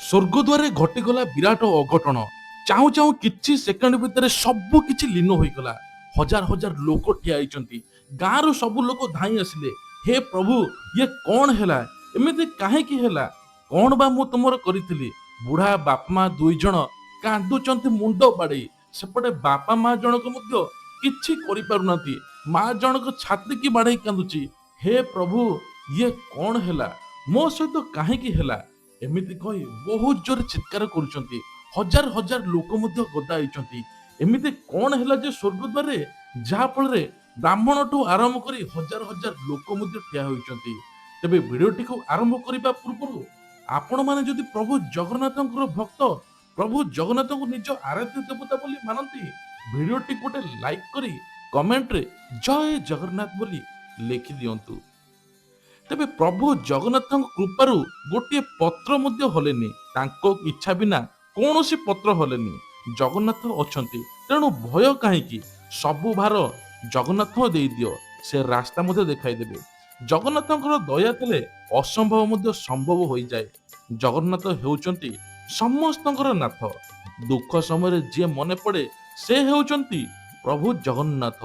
ସ୍ୱର୍ଗଦ୍ୱାରରେ ଘଟିଗଲା ବିରାଟ ଅଘଟଣ। ଚାହୁଁ ଚାହୁଁ କିଛି ସେକେଣ୍ଡ ଭିତରେ ସବୁ କିଛି ଲୀନ ହୋଇଗଲା। ହଜାର ହଜାର ଲୋକ ଠିଆ ହେଇଛନ୍ତି। ଗାଁରୁ ସବୁ ଲୋକ ଧାଇଁ ଆସିଲେ। ହେ ପ୍ରଭୁ, ଇଏ କଣ ହେଲା? ଏମିତି କାହିଁକି ହେଲା? କଣ ବା ମୁଁ ତୁମର କରିଥିଲି? ବୁଢା ବାପା ମା ଦୁଇ ଜଣ କାନ୍ଦୁଛନ୍ତି ମୁଣ୍ଡ ବାଡେଇ। ସେପଟେ ବାପା ମା ଜଣକ ମଧ୍ୟ କିଛି କରିପାରୁନାହାନ୍ତି। ମା ଜଣକ ଛାତିକି ବାଡେଇ କାନ୍ଦୁଛି, ହେ ପ୍ରଭୁ, ଇଏ କଣ ହେଲା? ମୋ ସହିତ କାହିଁକି ହେଲା? ଏମିତି କହି ବହୁତ ଜୋରେ ଚିତ୍କାର କରୁଛନ୍ତି। ହଜାର ହଜାର ଲୋକ ମଧ୍ୟ ଗଦା ହେଇଛନ୍ତି। ଏମିତି କଣ ହେଲା ଯେ ସ୍ୱର୍ଗଦ୍ୱାରରେ, ଯାହା ଫଳରେ ବ୍ରାହ୍ମଣଠୁ ଆରମ୍ଭ କରି ହଜାର ହଜାର ଲୋକ ମଧ୍ୟ ଠିଆ ହୋଇଛନ୍ତି? ତେବେ ଭିଡ଼ିଓଟିକୁ ଆରମ୍ଭ କରିବା ପୂର୍ବରୁ ଆପଣମାନେ ଯଦି ପ୍ରଭୁ ଜଗନ୍ନାଥଙ୍କର ଭକ୍ତ, ପ୍ରଭୁ ଜଗନ୍ନାଥଙ୍କୁ ନିଜ ଆରାଧ୍ୟ ଦେବତା ବୋଲି ମାନନ୍ତି, ଭିଡ଼ିଓଟିକୁ ଗୋଟେ ଲାଇକ୍ କରି କମେଣ୍ଟରେ ଜୟ ଜଗନ୍ନାଥ ବୋଲି ଲେଖି ଦିଅନ୍ତୁ। ତେବେ ପ୍ରଭୁ ଜଗନ୍ନାଥଙ୍କ କୃପାରୁ ଗୋଟିଏ ପତ୍ର ମଧ୍ୟ ହଲେନି। ତାଙ୍କ ଇଚ୍ଛା ବିନା କୌଣସି ପତ୍ର ହଲେନି। ଜଗନ୍ନାଥ ଅଛନ୍ତି, ତେଣୁ ଭୟ କାହିଁକି? ସବୁ ଭାର ଜଗନ୍ନାଥ ଦେଇଦିଅ, ସେ ରାସ୍ତା ମଧ୍ୟ ଦେଖାଇଦେବେ। ଜଗନ୍ନାଥଙ୍କର ଦୟା ଥିଲେ ଅସମ୍ଭବ ମଧ୍ୟ ସମ୍ଭବ ହୋଇଯାଏ। ଜଗନ୍ନାଥ ହେଉଛନ୍ତି ସମସ୍ତଙ୍କର ନାଥ। ଦୁଃଖ ସମୟରେ ଯିଏ ମନେ ପଡେ, ସେ ହେଉଛନ୍ତି ପ୍ରଭୁ ଜଗନ୍ନାଥ।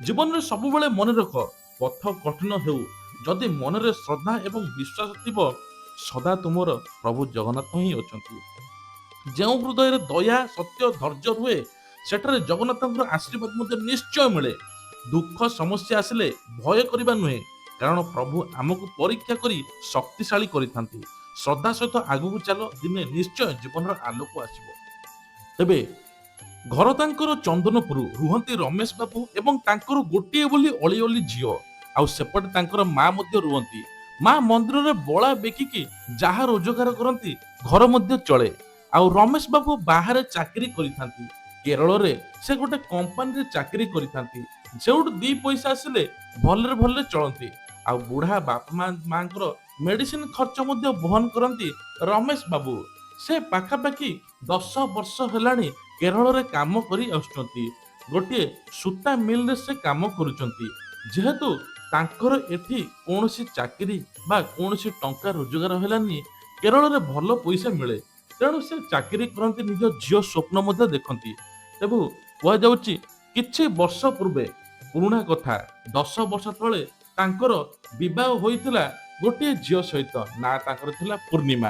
ଜୀବନରେ ସବୁବେଳେ ମନେ ରଖ, ପଥ କଠିନ ହେଉ, ଯଦି ମନରେ ଶ୍ରଦ୍ଧା ଏବଂ ବିଶ୍ୱାସ ଥିବ, ସଦା ତୁମର ପ୍ରଭୁ ଜଗନ୍ନାଥ ହିଁ ଅଛନ୍ତି। ଯେଉଁ ହୃଦୟରେ ଦୟା, ସତ୍ୟ, ଧୈର୍ଯ୍ୟ ରୁହେ, ସେଠାରେ ଜଗନ୍ନାଥଙ୍କର ଆଶୀର୍ବାଦ ମଧ୍ୟ ନିଶ୍ଚୟ ମିଳେ। ଦୁଃଖ ସମସ୍ୟା ଆସିଲେ ଭୟ କରିବା ନୁହେଁ, କାରଣ ପ୍ରଭୁ ଆମକୁ ପରୀକ୍ଷା କରି ଶକ୍ତିଶାଳୀ କରିଥାନ୍ତି। ଶ୍ରଦ୍ଧା ସହିତ ଆଗକୁ ଚାଲ, ଦିନେ ନିଶ୍ଚୟ ଜୀବନର ଆଲୋକ ଆସିବ। ତେବେ ଘର ତାଙ୍କର ଚନ୍ଦନପୁର। ରୁହନ୍ତି ରମେଶ ବାବୁ ଏବଂ ତାଙ୍କର ଗୋଟିଏ ବୋଲି ଅଳି ଅଳି ଝିଅ। ଆଉ ସେପଟେ ତାଙ୍କର ମା ମଧ୍ୟ ରୁହନ୍ତି। ମା ମନ୍ଦିରରେ ବଳା ବିକିକି ଯାହା ରୋଜଗାର କରନ୍ତି, ଘର ମଧ୍ୟ ଚଳେ। ଆଉ ରମେଶ ବାବୁ ବାହାରେ ଚାକିରି କରିଥାନ୍ତି। କେରଳରେ ସେ ଗୋଟେ କମ୍ପାନୀରେ ଚାକିରି କରିଥାନ୍ତି। ସେଇଠୁ ଦି ପଇସା ଆସିଲେ ଭଲରେ ଭଲରେ ଚଳନ୍ତି। ଆଉ ବୁଢା ବାପା ମାଙ୍କର ମେଡିସିନ ଖର୍ଚ୍ଚ ମଧ୍ୟ ବହନ କରନ୍ତି ରମେଶ ବାବୁ। ସେ ପାଖାପାଖି 10 ବର୍ଷ ହେଲାଣି କେରଳରେ କାମ କରି ଆସୁଛନ୍ତି। ଗୋଟିଏ ସୂତା ମିଲରେ ସେ କାମ କରୁଛନ୍ତି। ଯେହେତୁ ତାଙ୍କର ଏଠି କୌଣସି ଚାକିରି ବା କୌଣସି ଟଙ୍କା ରୋଜଗାର ହେଲାନି, କେରଳରେ ଭଲ ପଇସା ମିଳେ, ତେଣୁ ସେ ଚାକିରି କରନ୍ତି। ନିଜ ଝିଅ ସ୍ୱପ୍ନ ମଧ୍ୟ ଦେଖନ୍ତି। ତେଣୁ କୁହାଯାଉଛି, କିଛି ବର୍ଷ ପୂର୍ବେ, ପୁରୁଣା କଥା, 10 ବର୍ଷ ତଳେ ତାଙ୍କର ବିବାହ ହୋଇଥିଲା ଗୋଟିଏ ଝିଅ ସହିତ। ନା ତାଙ୍କର ଥିଲା ପୂର୍ଣ୍ଣିମା।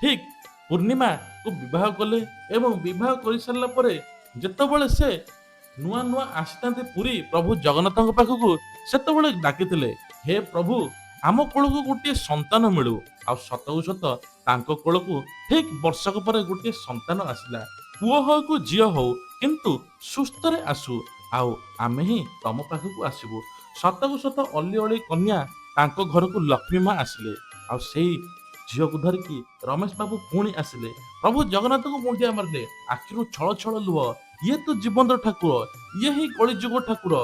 ଠିକ ପୂର୍ଣ୍ଣିମାକୁ ବିବାହ କଲେ ଏବଂ ବିବାହ କରିସାରିଲା ପରେ ଯେତେବେଳେ ସେ ନୂଆ ନୂଆ ଆସିଥାନ୍ତି ପୁରୀ ପ୍ରଭୁ ଜଗନ୍ନାଥଙ୍କ ପାଖକୁ, ସେତେବେଳେ ଡାକିଥିଲେ, ହେ ପ୍ରଭୁ, ଆମ କୋଳକୁ ଗୋଟିଏ ସନ୍ତାନ ମିଳୁ। ଆଉ ସତକୁ ସତ ତାଙ୍କ କୋଳକୁ ଠିକ ବର୍ଷକ ପରେ ଗୋଟିଏ ସନ୍ତାନ ଆସିଲା। ପୁଅ ହଉ କି ଝିଅ ହଉ, କିନ୍ତୁ ସୁସ୍ଥରେ ଆସୁ ଆଉ ଆମେ ହିଁ ତମ ପାଖକୁ ଆସିବୁ। ସତକୁ ସତ ଅଲି ଅଳି କନ୍ୟା, ତାଙ୍କ ଘରକୁ ଲକ୍ଷ୍ମୀ ମା ଆସିଲେ। ଆଉ ସେଇ ଝିଅକୁ ଧରିକି ରମେଶ ବାବୁ ପୁଣି ଆସିଲେ। ପ୍ରଭୁ ଜଗନ୍ନାଥଙ୍କୁ ମୁଣ୍ଡିଆ ମାରିଲେ। ଆଖିରୁ ଛଳ ଛଳ ଲୁହ। ଇଏ ତ ଜୀବନ୍ତ ଠାକୁର, ଇଏ ହିଁ କଳିଯୁଗ ଠାକୁର।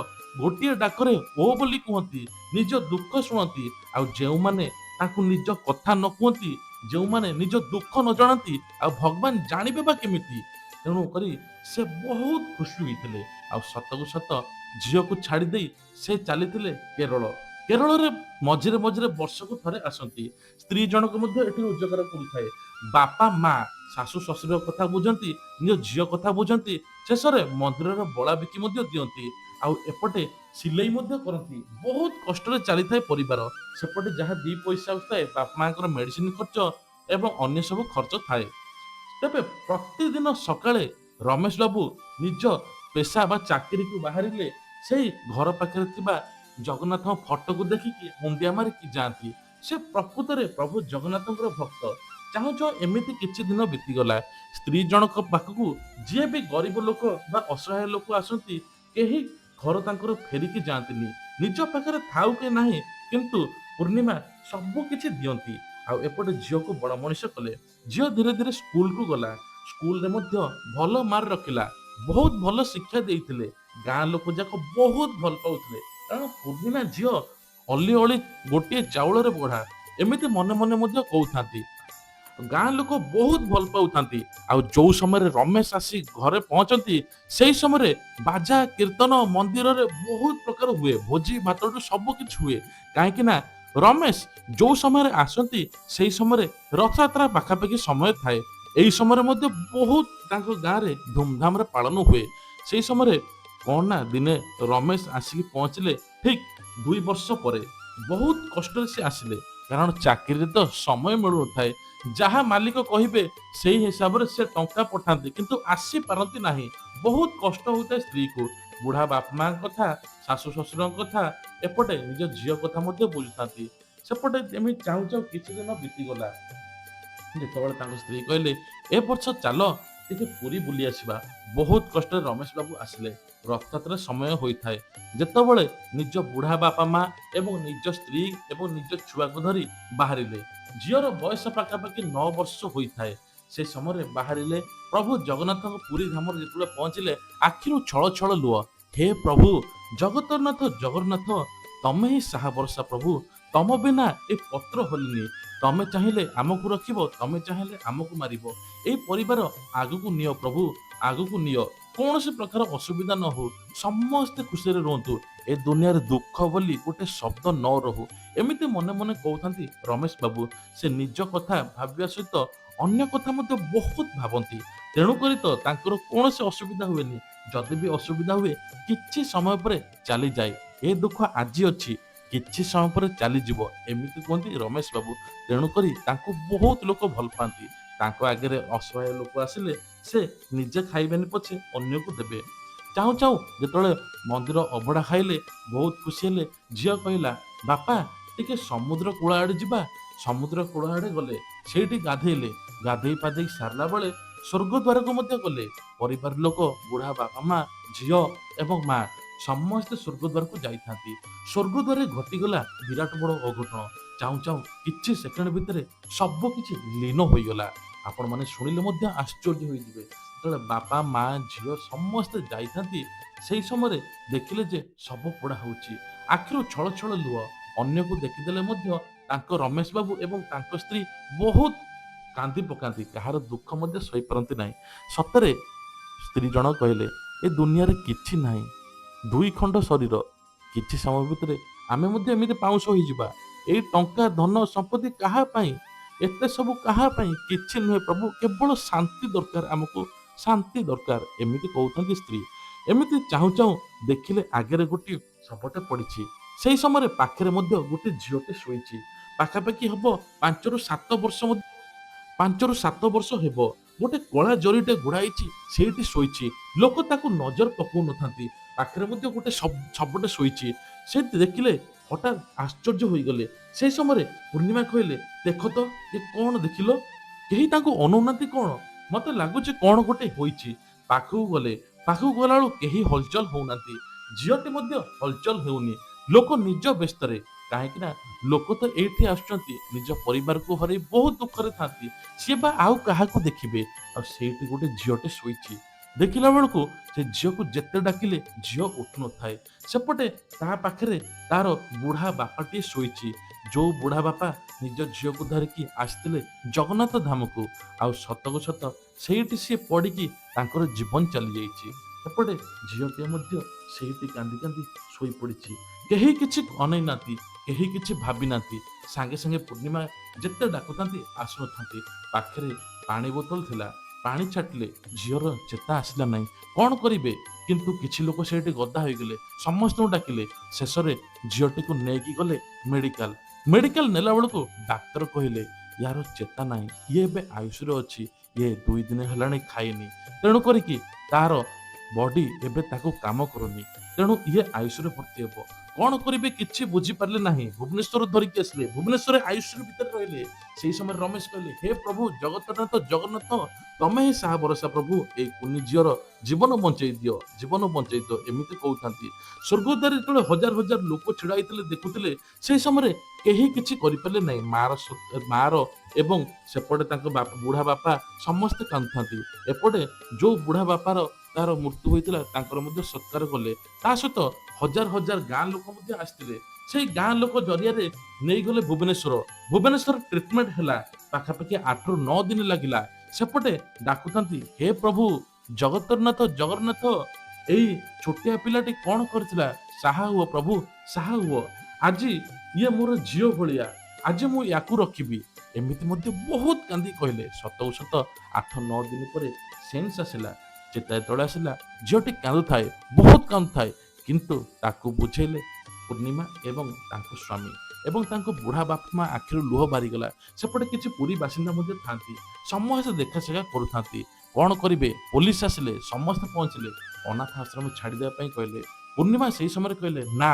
ଗୋଟିଏ ଡାକରେ ଓ ବୋଲି କୁହନ୍ତି, ନିଜ ଦୁଃଖ ଶୁଣନ୍ତି। ଆଉ ଯେଉଁମାନେ ତାଙ୍କୁ ନିଜ କଥା ନ କୁହନ୍ତି, ଯେଉଁମାନେ ନିଜ ଦୁଃଖ ନ ଜଣାନ୍ତି, ଆଉ ଭଗବାନ ଜାଣିବେ ବା କେମିତି? ତେଣୁ କରି ସେ ବହୁତ ଖୁସି ହୋଇଥିଲେ। ଆଉ ସତକୁ ସତ ଝିଅକୁ ଛାଡ଼ି ଦେଇ ସେ ଚାଲିଥିଲେ କେରଳ। କେରଳରେ ମଝିରେ ମଝିରେ ବର୍ଷକୁ ଥରେ ଆସନ୍ତି। ସ୍ତ୍ରୀ ଜଣକ ମଧ୍ୟ ଏଠି ରୋଜଗାର କରୁଥାଏ। ବାପା ମା, ଶାଶୁ ଶ୍ୱଶୁର କଥା ବୁଝନ୍ତି, ନିଜ ଝିଅ କଥା ବୁଝନ୍ତି। ଶେଷରେ ମନ୍ଦିରର ବଳା ବିକି ମଧ୍ୟ ଦିଅନ୍ତି। ଆଉ ଏପଟେ ସିଲେଇ ମଧ୍ୟ କରନ୍ତି। ବହୁତ କଷ୍ଟରେ ଚାଲିଥାଏ ପରିବାର। ସେପଟେ ଯାହା ଦି ପଇସା ଆସୁଥାଏ, ବାପା ମାଙ୍କର ମେଡିସିନ ଖର୍ଚ୍ଚ ଏବଂ ଅନ୍ୟ ସବୁ ଖର୍ଚ୍ଚ ଥାଏ। ତେବେ ପ୍ରତିଦିନ ସକାଳେ ରମେଶ ବାବୁ ନିଜ ପେସା ବା ଚାକିରିକୁ ବାହାରିଲେ ସେଇ ଘର ପାଖରେ ଥିବା ଜଗନ୍ନାଥଙ୍କ ଫଟୋକୁ ଦେଖିକି ମୁଣ୍ଡିଆ ମାରିକି ଯାଆନ୍ତି। ସେ ପ୍ରକୃତରେ ପ୍ରଭୁ ଜଗନ୍ନାଥଙ୍କର ଭକ୍ତ। ଚାହୁଁ ଚାହୁଁ ଏମିତି କିଛି ଦିନ ବିତିଗଲା। ସ୍ତ୍ରୀ ଜଣକ ପାଖକୁ ଯିଏ ବି ଗରିବ ଲୋକ ବା ଅସହାୟ ଲୋକ ଆସନ୍ତି, କେହି ଘର ତାଙ୍କର ଫେରିକି ଯାଆନ୍ତିନି। ନିଜ ପାଖରେ ଥାଉ କି ନାହିଁ, କିନ୍ତୁ ପୂର୍ଣ୍ଣିମା ସବୁ କିଛି ଦିଅନ୍ତି। ଆଉ ଏପଟେ ଝିଅକୁ ବଡ ମଣିଷ କଲେ। ଝିଅ ଧୀରେ ଧୀରେ ସ୍କୁଲକୁ ଗଲା। ସ୍କୁଲରେ ମଧ୍ୟ ଭଲ ମାର୍କ ରଖିଲା। ବହୁତ ଭଲ ଶିକ୍ଷା ଦେଇଥିଲେ। ଗାଁ ଲୋକ ଯାକ ବହୁତ ଭଲ ପାଉଥିଲେ, କାରଣ ପୂର୍ଣ୍ଣିମା ଝିଅ ଅଲି ଅଳି ଗୋଟିଏ ଚାଉଳରେ ଗଢା, ଏମିତି ମନେ ମନେ ମଧ୍ୟ କହୁଥାନ୍ତି। ଗାଁ ଲୋକ ବହୁତ ଭଲ ପାଉଥାନ୍ତି। ଆଉ ଯୋଉ ସମୟରେ ରମେଶ ଆସି ଘରେ ପହଞ୍ଚନ୍ତି, ସେଇ ସମୟରେ ବାଜା କୀର୍ତ୍ତନ ମନ୍ଦିରରେ ବହୁତ ପ୍ରକାର ହୁଏ। ଭୋଜି ଭାତଠୁ ସବୁ କିଛି ହୁଏ, କାହିଁକି ନା ରମେଶ ଯୋଉ ସମୟରେ ଆସନ୍ତି, ସେଇ ସମୟରେ ରଥଯାତ୍ରା ପାଖାପାଖି ସମୟ ଥାଏ। ଏଇ ସମୟରେ ମଧ୍ୟ ବହୁତ ତାଙ୍କ ଗାଁରେ ଧୁମଧାମରେ ପାଳନ ହୁଏ। ସେଇ ସମୟରେ କଣ ନା, ଦିନେ ରମେଶ ଆସିକି ପହଞ୍ଚିଲେ ଠିକ 2 ବର୍ଷ ପରେ। ବହୁତ କଷ୍ଟରେ ସେ ଆସିଲେ, କାରଣ ଚାକିରିରେ ତ ସମୟ ମିଳୁନଥାଏ। ଯାହା ମାଲିକ କହିବେ, ସେଇ ହିସାବରେ ସେ ଟଙ୍କା ପଠାନ୍ତି, କିନ୍ତୁ ଆସିପାରନ୍ତି ନାହିଁ। ବହୁତ କଷ୍ଟ ହଉଥାଏ ସ୍ତ୍ରୀକୁ। ବୁଢା ବାପା ମାଙ୍କ କଥା, ଶାଶୁ ଶ୍ୱଶୁରଙ୍କ କଥା, ଏପଟେ ନିଜ ଝିଅ କଥା ମଧ୍ୟ ବୁଝୁଥାନ୍ତି। ସେପଟେ ଏମିତି ଚାହୁଁ ଚାହୁଁ କିଛି ଦିନ ବିତିଗଲା। ଯେତେବେଳେ ତାଙ୍କ ସ୍ତ୍ରୀ କହିଲେ, "ଏ ବର୍ଷ ଚାଲ ଟିକେ ପୁରୀ ବୁଲି ଆସିବା।" ବହୁତ କଷ୍ଟରେ ରମେଶ ବାବୁ ଆସିଲେ। ରଥଯାତ୍ରା ସମୟ ହୋଇଥାଏ। ଯେତେବେଳେ ନିଜ ବୁଢା ବାପା ମା ଏବଂ ନିଜ ସ୍ତ୍ରୀ ଏବଂ ନିଜ ଛୁଆକୁ ଧରି ବାହାରିଲେ, ଝିଅର ବୟସ ପାଖାପାଖି 9 ବର୍ଷ ହୋଇଥାଏ। ସେ ସମୟରେ ବାହାରିଲେ। ପ୍ରଭୁ ଜଗନ୍ନାଥଙ୍କ ପୁରୀ ଧାମରେ ଯେତେବେଳେ ପହଞ୍ଚିଲେ, ଆଖିରୁ ଛଳ ଛଳ ଲୁହ। "ହେ ପ୍ରଭୁ ଜଗତନାଥ ଜଗନ୍ନାଥ, ତମେ ହିଁ ସାହା ଭରସା ପ୍ରଭୁ। ତମ ବିନା ଏ ପତ୍ର ହଲିନି। ତମେ ଚାହିଁଲେ ଆମକୁ ରଖିବ, ତମେ ଚାହିଁଲେ ଆମକୁ ମାରିବ। ଏଇ ପରିବାର ଆଗକୁ ନିଅ ପ୍ରଭୁ, ଆଗକୁ ନିଅ। କୌଣସି ପ୍ରକାର ଅସୁବିଧା ନ ହଉ, ସମସ୍ତେ ଖୁସିରେ ରୁହନ୍ତୁ। ଏ ଦୁନିଆରେ ଦୁଃଖ ବୋଲି ଗୋଟେ ଶବ୍ଦ ନ ରହୁ।" ଏମିତି ମନେ ମନେ କହୁଥାନ୍ତି ରମେଶ ବାବୁ। ସେ ନିଜ କଥା ଭାବିବା ସହିତ ଅନ୍ୟ କଥା ମଧ୍ୟ ବହୁତ ଭାବନ୍ତି। ତେଣୁକରି ତ ତାଙ୍କର କୌଣସି ଅସୁବିଧା ହୁଏନି। ଯଦି ବି ଅସୁବିଧା ହୁଏ, କିଛି ସମୟ ପରେ ଚାଲିଯାଏ। ଏ ଦୁଃଖ ଆଜି ଅଛି, କିଛି ସମୟ ପରେ ଚାଲିଯିବ, ଏମିତି କୁହନ୍ତି ରମେଶ ବାବୁ। ତେଣୁକରି ତାଙ୍କୁ ବହୁତ ଲୋକ ଭଲ ପାଆନ୍ତି। ତାଙ୍କ ଆଗରେ ଅସହାୟ ଲୋକ ଆସିଲେ ସେ ନିଜେ ଖାଇବେନି ପଛେ ଅନ୍ୟକୁ ଦେବେ। ଚାହୁଁ ଚାହୁଁ ଯେତେବେଳେ ମନ୍ଦିର ଅବଢ଼ା ଖାଇଲେ, ବହୁତ ଖୁସି ହେଲେ। ଝିଅ କହିଲା, "ବାପା, ଟିକେ ସମୁଦ୍ର କୂଳ ଆଡ଼େ ଯିବା।" ସମୁଦ୍ର କୂଳ ଆଡ଼େ ଗଲେ, ସେଇଠି ଗାଧେଇଲେ। ଗାଧେଇ ପାଧେଇ ସାରିଲା ବେଳେ ସ୍ୱର୍ଗଦ୍ୱାରକୁ ମଧ୍ୟ ଗଲେ। ପରିବାର ଲୋକ, ବୁଢା ବାପା ମା, ଝିଅ ଏବଂ ମା ସମସ୍ତେ ସ୍ୱର୍ଗଦ୍ୱାରକୁ ଯାଇଥାନ୍ତି। ସ୍ୱର୍ଗଦ୍ୱାରରେ ଘଟିଗଲା ବିରାଟ ବଡ଼ ଅଘଟଣ। ଚାହୁଁ ଚାହୁଁ କିଛି ସେକେଣ୍ଡ ଭିତରେ ସବୁ କିଛି ଲୀନ ହୋଇଗଲା। ଆପଣମାନେ ଶୁଣିଲେ ମଧ୍ୟ ଆଶ୍ଚର୍ଯ୍ୟ ହୋଇଯିବେ। ଯେତେବେଳେ ବାପା, ମା, ଝିଅ ସମସ୍ତେ ଯାଇଥାନ୍ତି, ସେଇ ସମୟରେ ଦେଖିଲେ ଯେ ଶବ ପୋଡ଼ା ହଉଛି। ଆଖିରୁ ଛଳ ଛଳ ଲୁହ। ଅନ୍ୟକୁ ଦେଖିଦେଲେ ମଧ୍ୟ ତାଙ୍କ ରମେଶ ବାବୁ ଏବଂ ତାଙ୍କ ସ୍ତ୍ରୀ ବହୁତ କାନ୍ଦି ପକାନ୍ତି। କାହାର ଦୁଃଖ ମଧ୍ୟ ସହିପାରନ୍ତି ନାହିଁ। ସତରେ ସ୍ତ୍ରୀ ଜଣ କହିଲେ, "ଏ ଦୁନିଆରେ କିଛି ନାହିଁ, ଦୁଇ ଖଣ୍ଡ ଶରୀର। କିଛି ସମୟ ଭିତରେ ଆମେ ମଧ୍ୟ ଏମିତି ପାଉଁଶ ହୋଇଯିବା। ଏଇ ଟଙ୍କା, ଧନ, ସମ୍ପତ୍ତି କାହା ପାଇଁ? ଏତେ ସବୁ କାହା ପାଇଁ? କିଛି ନୁହେଁ ପ୍ରଭୁ, କେବଳ ଶାନ୍ତି ଦରକାର ଆମକୁ, ଶାନ୍ତି ଦରକାର।" ଏମିତି କହୁଥାନ୍ତି ସ୍ତ୍ରୀ। ଏମିତି ଚାହୁଁ ଚାହୁଁ ଦେଖିଲେ ଆଗରେ ଗୋଟିଏ ଶବଟେ ପଡ଼ିଛି। ସେଇ ସମୟରେ ପାଖରେ ମଧ୍ୟ ଗୋଟେ ଝିଅଟେ ଶୋଇଛି। ପାଖାପାଖି ହବ 5ରୁ 7 ବର୍ଷ, 5ରୁ 7 ବର୍ଷ ହେବ। ଗୋଟେ କଳା ଜରିଟେ ଗୁଡାଇଛି, ସେଇଠି ଶୋଇଛି। ଲୋକ ତାକୁ ନଜର ପକଉନଥାନ୍ତି। ପାଖରେ ମଧ୍ୟ ଗୋଟେ ଶବଟେ ଶୋଇଛି। ସେ ଦେଖିଲେ, ହଠାତ୍ ଆଶ୍ଚର୍ଯ୍ୟ ହୋଇଗଲେ। ସେଇ ସମୟରେ ପୂର୍ଣ୍ଣିମା କହିଲେ, "ଦେଖ ତ, ଏ କଣ ଦେଖିଲ? କେହି ତାଙ୍କୁ ଅନଉନାହାନ୍ତି କଣ? ମତେ ଲାଗୁଛି କଣ ଗୋଟେ ହୋଇଛି।" ପାଖକୁ ଗଲେ। ପାଖକୁ ଗଲାବେଳକୁ କେହି ହଲଚଲ ହଉନାହାନ୍ତି। ଝିଅଟି ମଧ୍ୟ ହଲଚଲ ହେଉନି। ଲୋକ ନିଜ ବ୍ୟସ୍ତରେ, କାହିଁକି ନା ଲୋକ ତ ଏଇଠି ଆସୁଛନ୍ତି, ନିଜ ପରିବାରକୁ ହରେଇ ବହୁତ ଦୁଃଖରେ ଥାନ୍ତି। ସିଏ ବା ଆଉ କାହାକୁ ଦେଖିବେ? ଆଉ ସେଇଠି ଗୋଟେ ଝିଅଟେ ଶୋଇଛି। ଦେଖିଲା ବେଳକୁ ସେ ଝିଅକୁ ଯେତେ ଡାକିଲେ ଝିଅ ଉଠୁନଥାଏ। ସେପଟେ ତା ପାଖରେ ତାର ବୁଢା ବାପାଟିଏ ଶୋଇଛି, ଯୋଉ ବୁଢା ବାପା ନିଜ ଝିଅକୁ ଧରିକି ଆସିଥିଲେ ଜଗନ୍ନାଥ ଧାମକୁ। ଆଉ ସତକୁ ସତ ସେଇଠି ସିଏ ପଡ଼ିକି ତାଙ୍କର ଜୀବନ ଚାଲିଯାଇଛି। ଏପଟେ ଝିଅଟିଏ ମଧ୍ୟ ସେଇଠି କାନ୍ଦି କାନ୍ଦି ଶୋଇପଡ଼ିଛି। କେହି କିଛି ଅନେଇ ନାହାନ୍ତି, କେହି କିଛି ଭାବି ନାହାନ୍ତି। ସାଙ୍ଗେ ସାଙ୍ଗେ ପୂର୍ଣ୍ଣିମା ଯେତେ ଡାକୁଥାନ୍ତି, ଆସୁନଥାନ୍ତି। ପାଖରେ ପାଣି ବୋତଲ ଥିଲା, ପାଣି ଛାଟିଲେ। ଝିଅର ଚେତା ଆସିଲା ନାହିଁ। କଣ କରିବେ? କିନ୍ତୁ କିଛି ଲୋକ ସେଇଠି ଗଦା ହୋଇଗଲେ। ସମସ୍ତଙ୍କୁ ଡାକିଲେ। ଶେଷରେ ଝିଅଟିକୁ ନେଇକି ଗଲେ ମେଡିକାଲ। ମେଡିକାଲ ନେଲା ବେଳକୁ ଡାକ୍ତର କହିଲେ, "ୟାର ଚେତା ନାହିଁ। ଇଏ ଏବେ ଆଇସିୟୁରେ ଅଛି। ଇଏ 2 ଦିନ ହେଲାଣି ଖାଇନି। ତେଣୁ କରିକି ତାର ବଡି ଏବେ ତାକୁ କାମ କରୁନି। ତେଣୁ ଇଏ ଆଇସିୟୁରେ ଭର୍ତ୍ତି ହେବ।" କଣ କରିବେ କିଛି ବୁଝିପାରିଲେ ନାହିଁ। ଭୁବନେଶ୍ୱର ଧରିକି ଆସିଲେ। ଭୁବନେଶ୍ୱରରେ ଆଇସିୟୁ ଭିତରେ ରହିଲେ। ସେଇ ସମୟରେ ରମେଶ କହିଲେ, "ହେ ପ୍ରଭୁ ଜଗତନାଥ ଜଗନ୍ନାଥ, ତମେ ହିଁ ସାହା ଭରସା ପ୍ରଭୁ। ଏଇ କୁନି ଝିଅର ଜୀବନ ବଞ୍ଚେଇ ଦିଅ, ଜୀବନ ବଞ୍ଚେଇ ଦିଅ।" ଏମିତି କହୁଥାନ୍ତି। ସ୍ୱର୍ଗଦ୍ୱାରରେ ଯେତେବେଳେ ହଜାର ହଜାର ଲୋକ ଛିଡା ହେଇଥିଲେ, ଦେଖୁଥିଲେ, ସେଇ ସମୟରେ କେହି କିଛି କରିପାରିଲେ ନାହିଁ। ମାର ଏବଂ ସେପଟେ ତାଙ୍କ ବାପା, ବୁଢା ବାପା ସମସ୍ତେ କାନ୍ଦୁଥାନ୍ତି। ଏପଟେ ଯୋଉ ବୁଢା ବାପାର ତାର ମୃତ୍ୟୁ ହୋଇଥିଲା, ତାଙ୍କର ମଧ୍ୟ ସତ୍କାର କଲେ। ତା ସହିତ ହଜାର ହଜାର ଗାଁ ଲୋକ ମଧ୍ୟ ଆସିଥିଲେ। ସେଇ ଗାଁ ଲୋକ ଜରିଆରେ ନେଇଗଲେ ଭୁବନେଶ୍ୱର। ଭୁବନେଶ୍ୱର ଟ୍ରିଟମେଣ୍ଟ ହେଲା। ପାଖାପାଖି 8ରୁ 9 ଦିନ ଲାଗିଲା। ସେପଟେ ଡାକୁଥାନ୍ତି, "ହେ ପ୍ରଭୁ ଜଗତନାଥ ଜଗନ୍ନାଥ, ଏଇ ଛୋଟିଆ ପିଲାଟି କଣ କରିଥିଲା? ସାହା ହୁଅ ପ୍ରଭୁ, ସାହା ହୁଅ।" ଆଜି ଇଏ ମୋର ଝିଅ ଭଳିଆ, ଆଜି ମୁଁ ୟାକୁ ରଖିବି। ଏମିତି ମଧ୍ୟ ବହୁତ କାନ୍ଦି କହିଲେ। ସତକୁ ସତ 8-9 ଦିନ ପରେ ସେନ୍ସ ଆସିଲା। ଚେତା ଯେତେବେଳେ ଆସିଲା, ଝିଅଟି କାନ୍ଦୁଥାଏ, ବହୁତ କାନ୍ଦୁଥାଏ, କିନ୍ତୁ ତାକୁ ବୁଝେଇଲେ ପୂର୍ଣ୍ଣିମା ଏବଂ ତାଙ୍କ ସ୍ୱାମୀ ଏବଂ ତାଙ୍କ ବୁଢ଼ା ବାପା ମା ଆଖିରୁ ଲୁହ ବାହାରିଗଲା। ସେପଟେ କିଛି ପୁରୀ ବାସିନ୍ଦା ମଧ୍ୟ ଥାନ୍ତି, ସମସ୍ତେ ଦେଖାଶେଖା କରୁଥାନ୍ତି। କ'ଣ କରିବେ? ପୋଲିସ ଆସିଲେ, ସମସ୍ତେ ପହଞ୍ଚିଲେ, ଅନାଥ ଆଶ୍ରମ ଛାଡ଼ିଦେବା ପାଇଁ କହିଲେ। ପୂର୍ଣ୍ଣିମା ସେଇ ସମୟରେ କହିଲେ, ନା,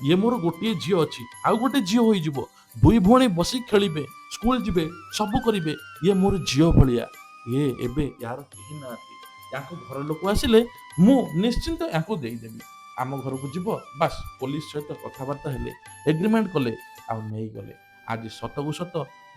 ଇଏ ମୋର ଗୋଟିଏ ଝିଅ ଅଛି, ଆଉ ଗୋଟେ ଝିଅ ହୋଇଯିବ, ଦୁଇ ଭଉଣୀ ବସି ଖେଳିବେ, ସ୍କୁଲ ଯିବେ, ସବୁ କରିବେ। ଇଏ ମୋର ଝିଅ ଭଳିଆ, ଇଏ ଏବେ ୟାର କେହି ନାହାନ୍ତି। ୟାଙ୍କ ଘର ଲୋକ ଆସିଲେ ମୁଁ ନିଶ୍ଚିନ୍ତ ୟାଙ୍କୁ ଦେଇଦେବି, ଆମ ଘରକୁ ଯିବ ବାସ୍। ପୋଲିସ ସହିତ କଥାବାର୍ତ୍ତା ହେଲେ, ଏଗ୍ରିମେଣ୍ଟ କଲେ ଆଉ ନେଇଗଲେ। ଆଜି ସତକୁ ସତ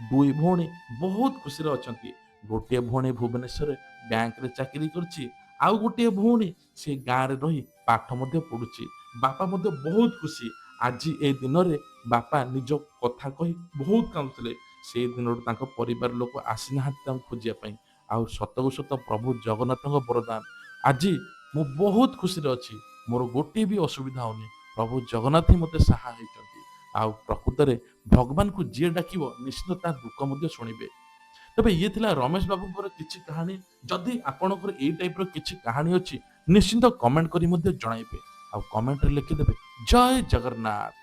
ଦୁଇ ଭଉଣୀ ବହୁତ ଖୁସିରେ ଅଛନ୍ତି। ଗୋଟିଏ ଭଉଣୀ ଭୁବନେଶ୍ୱରରେ ବ୍ୟାଙ୍କରେ ଚାକିରି କରିଛି, ଆଉ ଗୋଟିଏ ଭଉଣୀ ସେ ଗାଁରେ ରହି ପାଠ ମଧ୍ୟ ପଢୁଛି। ବାପା ମଧ୍ୟ ବହୁତ ଖୁସି। ଆଜି ଏ ଦିନରେ ବାପା ନିଜ କଥା କହି ବହୁତ କାନ୍ଦୁଥିଲେ। ସେଇ ଦିନରୁ ତାଙ୍କ ପରିବାର ଲୋକ ଆସିନାହାନ୍ତି ତାଙ୍କୁ ଖୋଜିବା ପାଇଁ। ଆଉ ସତକୁ ସତ ପ୍ରଭୁ ଜଗନ୍ନାଥଙ୍କ ବରଦାନ, ଆଜି ମୁଁ ବହୁତ ଖୁସିରେ ଅଛି। ମୋର ଗୋଟିଏ ବି ଅସୁବିଧା ହଉନି। ପ୍ରଭୁ ଜଗନ୍ନାଥ ହିଁ ମୋତେ ସାହା ହେଇଛନ୍ତି। ଆଉ ପ୍ରକୃତରେ ଭଗବାନଙ୍କୁ ଯିଏ ଡାକିବ, ନିଶ୍ଚିତ ତା ଦୁଃଖ ମଧ୍ୟ ଶୁଣିବେ। ତେବେ ଇଏ ଥିଲା ରମେଶ ବାବୁଙ୍କର କିଛି କାହାଣୀ। ଯଦି ଆପଣଙ୍କର ଏଇ ଟାଇପର କିଛି କାହାଣୀ ଅଛି, ନିଶ୍ଚିନ୍ତ କମେଣ୍ଟ କରି ମଧ୍ୟ ଜଣାଇବେ ଆଉ କମେଣ୍ଟରେ ଲେଖିଦେବେ ଜୟ ଜଗନ୍ନାଥ।